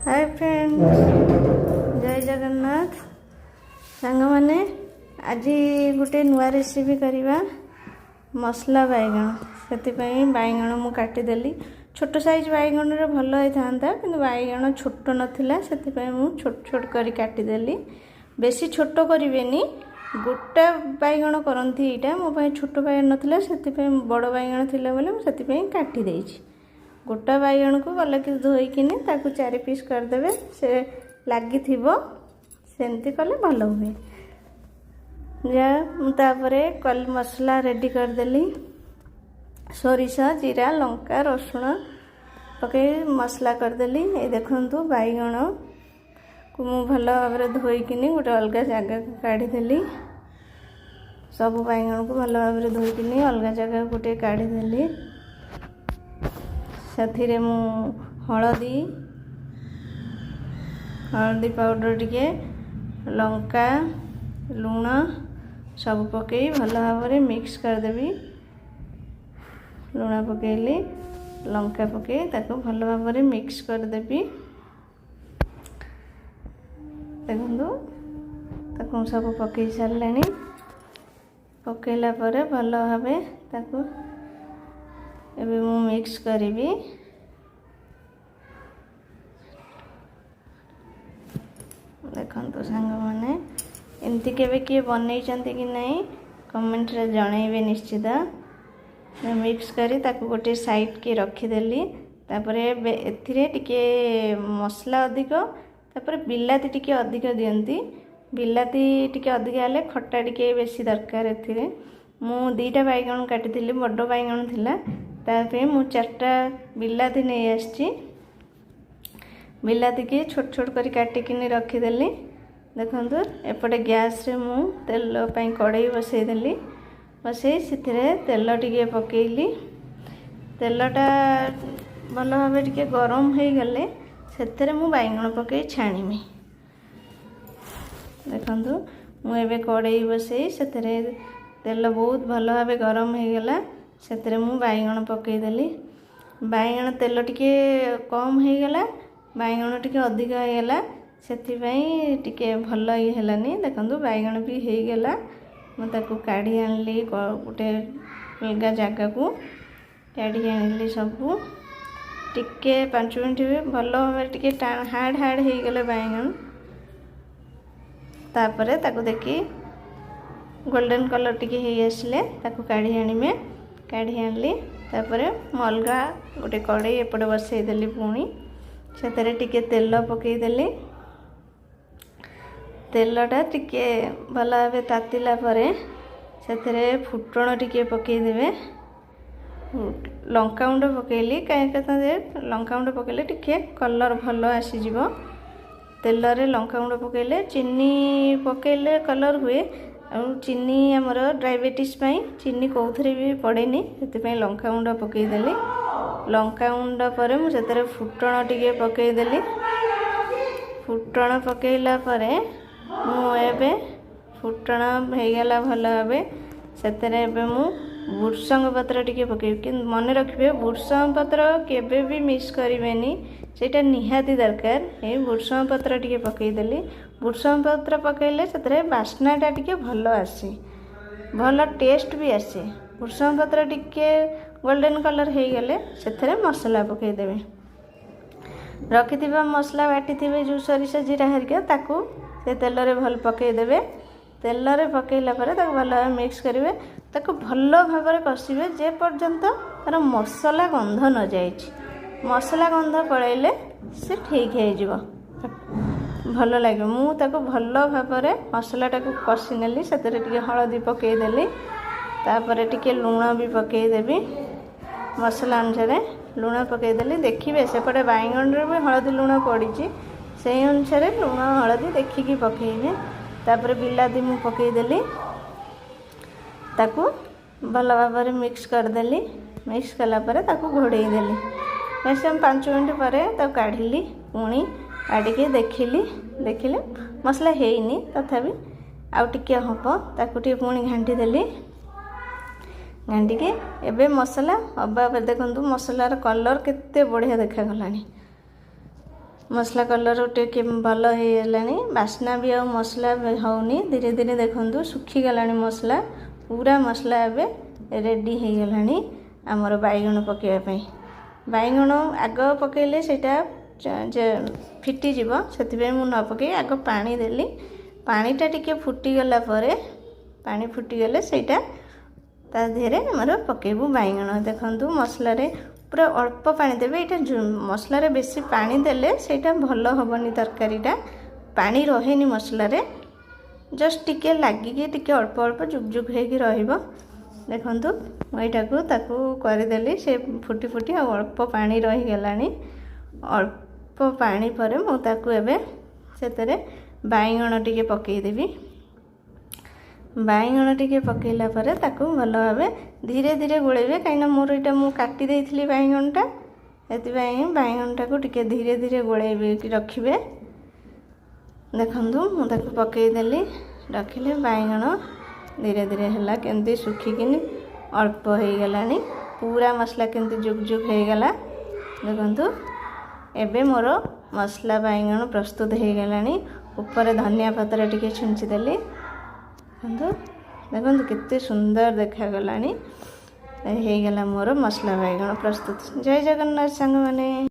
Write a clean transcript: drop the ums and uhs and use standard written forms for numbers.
ହାଏ friends, ଜୟ ଜଗନ୍ନାଥ। ସାଙ୍ଗମାନେ, ଆଜି ଗୋଟେ ନୂଆ ରେସିପି କରିବା, ମସଲା ବାଇଗଣ। ସେଥିପାଇଁ ବାଇଗଣ ମୁଁ କାଟିଦେଲି। ଛୋଟ ସାଇଜ୍ ବାଇଗଣରେ ଭଲ ହେଇଥାନ୍ତା, କିନ୍ତୁ ବାଇଗଣ ଛୋଟ ନଥିଲା, ସେଥିପାଇଁ ମୁଁ ଛୋଟ ଛୋଟ କରି କାଟିଦେଲି। ବେଶୀ ଛୋଟ କରିବେନି, ଗୋଟା ବାଇଗଣ କରନ୍ତି ଏଇଟା। ମୋ ପାଇଁ ଛୋଟ ବାଇଗଣ ନଥିଲା, ସେଥିପାଇଁ ବଡ଼ ବାଇଗଣ ଥିଲା ବୋଲି ମୁଁ ସେଥିପାଇଁ କାଟି ଦେଇଛି। ଗୋଟା ବାଇଗଣକୁ ଭଲକି ଧୋଇକିନି ତାକୁ 4 ପିସ୍ କରିଦେବେ, ସେ ଲାଗିଥିବ, ସେମିତି କଲେ ଭଲ ହୁଏ। ଯାହା ମୁଁ ତାପରେ ମସଲା ରେଡ଼ି କରିଦେଲି। ସୋରିଷ, ଜିରା, ଲଙ୍କା, ରସୁଣ ପକାଇ ମସଲା କରିଦେଲି। ଏ ଦେଖନ୍ତୁ, ବାଇଗଣକୁ ମୁଁ ଭଲ ଭାବରେ ଧୋଇକିନି ଗୋଟେ ଅଲଗା ଜାଗାକୁ କାଢ଼ିଦେଲି। ସବୁ ବାଇଗଣକୁ ଭଲ ଭାବରେ ଧୋଇକିନି ଅଲଗା ଜାଗାକୁ ଗୋଟେ କାଢ଼ିଦେଲି। ସେଥିରେ ମୁଁ ହଳଦୀ, ହଳଦୀ ପାଉଡ଼ର ଟିକେ, ଲଙ୍କା, ଲୁଣ ସବୁ ପକାଇ ଭଲ ଭାବରେ ମିକ୍ସ କରିଦେବି। ଲୁଣ ପକାଇଲି, ଲଙ୍କା ପକାଇ ତାକୁ ଭଲ ଭାବରେ ମିକ୍ସ କରିଦେବି। ଦେଖନ୍ତୁ, ତାକୁ ସବୁ ପକାଇ ସାରିଲେଣି। ପକାଇଲା ପରେ ଭଲ ଭାବେ ତାକୁ ଏବେ ମୁଁ ମିକ୍ସ କରିବି। ଦେଖନ୍ତୁ ସାଙ୍ଗମାନେ, ଏମିତି କେବେ କିଏ ବନେଇଛନ୍ତି କି ନାହିଁ, କମେଣ୍ଟରେ ଜଣେଇବେ ନିଶ୍ଚିତ। ମିକ୍ସ କରି ତାକୁ ଗୋଟେ ସାଇଡ଼୍କି ରଖିଦେଲି। ତାପରେ ଏଥିରେ ଟିକେ ମସଲା ଅଧିକ, ତାପରେ ବିଲାତି ଟିକେ ଅଧିକ ଦିଅନ୍ତି। ବିଲାତି ଟିକେ ଅଧିକା ହେଲେ ଖଟା ଟିକେ ବେଶୀ ଦରକାର। ଏଥିରେ ମୁଁ 2ଟା ବାଇଗଣ କାଟିଥିଲି, ବଡ଼ ବାଇଗଣ ଥିଲା, ତା ପାଇଁ ମୁଁ 4ଟା ବିଲାତି ନେଇ ଆସିଛି। ବିଲାତିକି ଛୋଟ ଛୋଟ କରି କାଟିକିନି ରଖିଦେଲି। ଦେଖନ୍ତୁ, ଏପଟେ ଗ୍ୟାସ୍ରେ ମୁଁ ତେଲ ପାଇଁ କଡ଼େଇ ବସେଇଦେଲି। ବସେଇ ସେଥିରେ ତେଲ ଟିକେ ପକେଇଲି। ତେଲଟା ଭଲ ଭାବେ ଟିକେ ଗରମ ହେଇଗଲେ ସେଥିରେ ମୁଁ ବାଇଗଣ ପକେଇ ଛାଣିବି। ଦେଖନ୍ତୁ, ମୁଁ ଏବେ କଡ଼େଇ ବସେଇ ସେଥିରେ ତେଲ ବହୁତ ଭଲ ଭାବେ ଗରମ ହେଇଗଲା, ସେଥିରେ ମୁଁ ବାଇଗଣ ପକେଇଦେଲି। ବାଇଗଣ ତେଲ ଟିକେ କମ୍ ହେଇଗଲା, ବାଇଗଣ ଟିକେ ଅଧିକ ହେଇଗଲା, ସେଥିପାଇଁ ଟିକେ ଭଲ ଇଏ ହେଲାନି। ଦେଖନ୍ତୁ, ବାଇଗଣ ବି ହେଇଗଲା। ମୁଁ ତାକୁ କାଢ଼ି ଆଣିଲି, ଗୋଟେ ଅଲଗା ଜାଗାକୁ କାଢ଼ି ଆଣିଲି ସବୁ। ଟିକେ 5 ମିନିଟ୍ ବି ଭଲ ଭାବରେ ଟିକେ ହାର୍ଡ଼ ହାର୍ଡ଼ ହେଇଗଲେ ବାଇଗଣ, ତାପରେ ତାକୁ ଦେଖି ଗୋଲ୍ଡେନ୍ କଲର୍ ଟିକେ ହେଇ ଆସିଲେ ତାକୁ କାଢ଼ି ଆଣିବେ। କାଢ଼ି ଆଣିଲି। ତାପରେ ମୁଁ ଅଲଗା ଗୋଟେ କଡ଼େଇ ଏପଟେ ବସେଇଦେଲି। ପୁଣି ସେଥିରେ ଟିକେ ତେଲ ପକେଇଦେଲି। ତେଲଟା ଟିକେ ଭଲ ଭାବେ ତାତିଲା ପରେ ସେଥିରେ ଫୁଟଣ ଟିକେ ପକେଇଦେବେ। ଲଙ୍କାଗୁଣ୍ଡ ପକେଇଲି, କାହିଁକି ଲଙ୍କାଗୁଣ୍ଡ ପକେଇଲେ ଟିକେ କଲର୍ ଭଲ ଆସିଯିବ। ତେଲରେ ଲଙ୍କାଗୁଣ୍ଡ ପକେଇଲେ, ଚିନି ପକେଇଲେ କଲର୍ ହୁଏ, ଆଉ ଚିନି ଆମର ଡାଇବେଟିସ୍ ପାଇଁ ଚିନି କେଉଁଥିରେ ବି ପଡ଼େନି, ସେଥିପାଇଁ ଲଙ୍କାଗୁଣ୍ଡ ପକେଇଦେଲି। ଲଙ୍କାଗୁଣ୍ଡ ପରେ ମୁଁ ସେଥିରେ ଫୁଟଣ ଟିକେ ପକେଇଦେଲି। ଫୁଟଣ ପକେଇଲା ପରେ ମୁଁ ଏବେ ଫୁଟଣ ହେଇଗଲା ଭଲ ଭାବେ, ସେଥିରେ ଏବେ ମୁଁ ଭୃସଙ୍ଗ ପତ୍ର ଟିକେ ପକେଇବି। କିନ୍ତୁ ମନେ ରଖିବେ, ଭୃସଙ୍ଗ ପତ୍ର କେବେ ବି ମିସ୍ କରିବେନି, ସେଇଟା ନିହାତି ଦରକାର। ଏଇ ଭୃସଙ୍ଗ ପତ୍ର ଟିକେ ପକେଇଦେଲି। ଭୃସଙ୍ଗ ପତ୍ର ପକେଇଲେ ସେଥିରେ ବାସ୍ନାଟା ଟିକେ ଭଲ ଆସେ, ଭଲ ଟେଷ୍ଟ ବି ଆସେ। ଭୃସଙ୍ଗ ପତ୍ର ଟିକେ ଗୋଲ୍ଡେନ୍ କଲର୍ ହେଇଗଲେ ସେଥିରେ ମସଲା ପକେଇଦେବେ। ରଖିଥିବା ମସଲା, ବାଟିଥିବେ ଯେଉଁ ସୋରିଷ, ଜିରା ହେରିକା, ତାକୁ ସେ ତେଲରେ ଭଲ ପକେଇଦେବେ। ତେଲରେ ପକେଇଲା ପରେ ତାକୁ ଭଲ ଭାବେ ମିକ୍ସ କରିବେ। ତାକୁ ଭଲ ଭାବରେ କଷିବେ ଯେ ପର୍ଯ୍ୟନ୍ତ ତା'ର ମସଲା ଗନ୍ଧ ନ ଯାଇଛି। ମସଲା ଗନ୍ଧ ପଳେଇଲେ ସେ ଠିକ୍ ହେଇଯିବ, ଭଲ ଲାଗିବ। ମୁଁ ତାକୁ ଭଲ ଭାବରେ ମସଲାଟାକୁ କଷି ନେଲି। ସେଥିରେ ଟିକେ ହଳଦୀ ପକେଇଦେଲି, ତାପରେ ଟିକେ ଲୁଣ ବି ପକେଇଦେବି। ମସଲା ଅନୁସାରେ ଲୁଣ ପକେଇଦେଲି। ଦେଖିବେ, ସେପଟେ ବାଇଗଣରେ ବି ହଳଦୀ ଲୁଣ ପଡ଼ିଛି, ସେଇ ଅନୁସାରେ ଲୁଣ ହଳଦୀ ଦେଖିକି ପକେଇବେ। ତାପରେ ବିଲାତି ମୁଁ ପକେଇଦେଲି। ତାକୁ ଭଲ ଭାବରେ ମିକ୍ସ କରିଦେଲି। ମିକ୍ସ କଲା ପରେ ତାକୁ ଘୋଡ଼େଇ ଦେଲି। ମ୍ୟାକ୍ସିମମ୍ 5 ମିନିଟ୍ ପରେ ତାକୁ କାଢ଼ିଲି। ପୁଣି କାଢ଼ିକି ଦେଖିଲି, ଦେଖିଲେ ମସଲା ହେଇନି, ତଥାପି ଆଉ ଟିକେ ହେବ। ତାକୁ ଟିକେ ପୁଣି ଘାଣ୍ଟି ଦେଲି। ଘାଣ୍ଟିକି ଏବେ ମସଲା ହେବା। ଦେଖନ୍ତୁ, ମସଲାର କଲର୍ କେତେ ବଢ଼ିଆ ଦେଖାଗଲାଣି। ମସଲା କଲର୍ ଟିକେ ଭଲ ହେଇଗଲାଣି, ବାସ୍ନା ବି ଆଉ ମସଲା ହେଉନି। ଧୀରେ ଧୀରେ ଦେଖନ୍ତୁ, ଶୁଖିଗଲାଣି ମସଲା ପୁରା। ମସଲା ଏବେ ରେଡ଼ି ହେଇଗଲାଣି ଆମର ବାଇଗଣ ପକାଇବା ପାଇଁ। ବାଇଗଣ ଆଗ ପକାଇଲେ ସେଇଟା ଫିଟିଯିବ, ସେଥିପାଇଁ ମୁଁ ନ ପକାଇ ଆଗ ପାଣି ଦେଲି। ପାଣିଟା ଟିକେ ଫୁଟିଗଲା ପରେ, ପାଣି ଫୁଟିଗଲେ ସେଇଟା ତା ଦେହରେ ଆମର ପକାଇବୁ ବାଇଗଣ। ଦେଖନ୍ତୁ, ମସଲାରେ ପୁରା ଅଳ୍ପ ପାଣି ଦେବେ। ଏଇଟା ମସଲାରେ ବେଶୀ ପାଣି ଦେଲେ ସେଇଟା ଭଲ ହେବନି ତରକାରୀଟା। ପାଣି ରହେନି ମସଲାରେ, ଜଷ୍ଟ ଟିକେ ଲାଗିକି ଟିକେ ଅଳ୍ପ ଅଳ୍ପ ଜୁକ୍ ଜୁକ୍ ହେଇକି ରହିବ। ଦେଖନ୍ତୁ, ମୁଁ ଏଇଟାକୁ ତାକୁ କରିଦେଲି। ସେ ଫୁଟି ଫୁଟି ଆଉ ଅଳ୍ପ ପାଣି ରହିଗଲାଣି। ଅଳ୍ପ ପାଣି ପରେ ମୁଁ ତାକୁ ଏବେ ସେଥିରେ ବାଇଗଣ ଟିକେ ପକାଇଦେବି। ବାଇଗଣ ଟିକେ ପକାଇଲା ପରେ ତାକୁ ଭଲ ଭାବେ ଧୀରେ ଧୀରେ ଗୋଳେଇବେ, କାହିଁକିନା ମୋର ଏଇଟା ମୁଁ କାଟି ଦେଇଥିଲି ବାଇଗଣଟା। ସେଥିପାଇଁ ବାଇଗଣଟାକୁ ଟିକେ ଧୀରେ ଧୀରେ ଗୋଳେଇବେ ରଖିବେ। ଦେଖନ୍ତୁ, ମୁଁ ତାକୁ ପକାଇଦେଲି, ରଖିଲେ। ବାଇଗଣ ଧୀରେ ଧୀରେ ହେଲା କେମିତି ଶୁଖିକିନି ଅଳ୍ପ ହେଇଗଲାଣି। ପୁରା ମସଲା କେମିତି ଜୁକ୍ ଜୁକ୍ ହେଇଗଲା ଦେଖନ୍ତୁ। ଏବେ ମୋର ମସଲା ବାଇଗଣ ପ୍ରସ୍ତୁତ ହେଇଗଲାଣି। ଉପରେ ଧନିଆ ପତ୍ର ଟିକେ ଛିଞ୍ଚିଦେଲି। ଦେଖନ୍ତୁ, ଦେଖନ୍ତୁ, କେତେ ସୁନ୍ଦର ଦେଖାଗଲାଣି। ହେଇଗଲା ମୋର ମସଲା ବାଇଗଣ ପ୍ରସ୍ତୁତ। ଜୟ ଜଗନ୍ନାଥ ସାଙ୍ଗମାନେ।